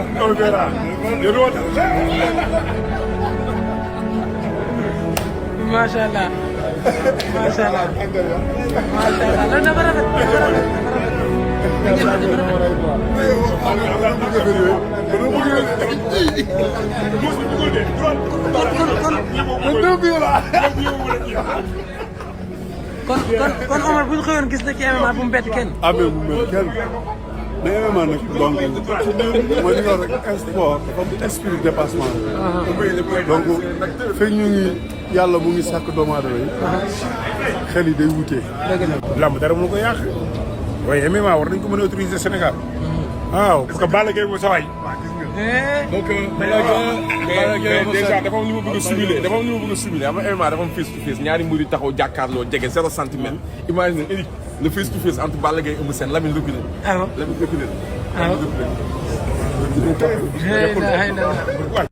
Masha Allah. Masha Allah. Masha Allah. Lan dafa rafet. kon Omar bu ñu xëyoon gis na ci MMA bu mu bett kenn. amee bu mu bett kenn mais MMA nag donc mooy li nga wax rek sport dafa am esprit dépassement donc fekk ñu ngi yàlla mu ngi sàkk doomu aadama yi xel yi day wutee. lamb dara mënu ko yàq waaye MMA war nañ ko mën a autoriser Sénégal waaw parce que Balla Gaye bu saway donc déjà dafa am li ma bëgg a simuler dafa am li ma bëgg a simuler am na MMA dafa am face to face ñaari mbir yi taxaw jàkkaarloo jege 0 centimètre imagine Eric le face to face entre Balla Gaye et Eumeu Sène Lamine reculé Lamine reculé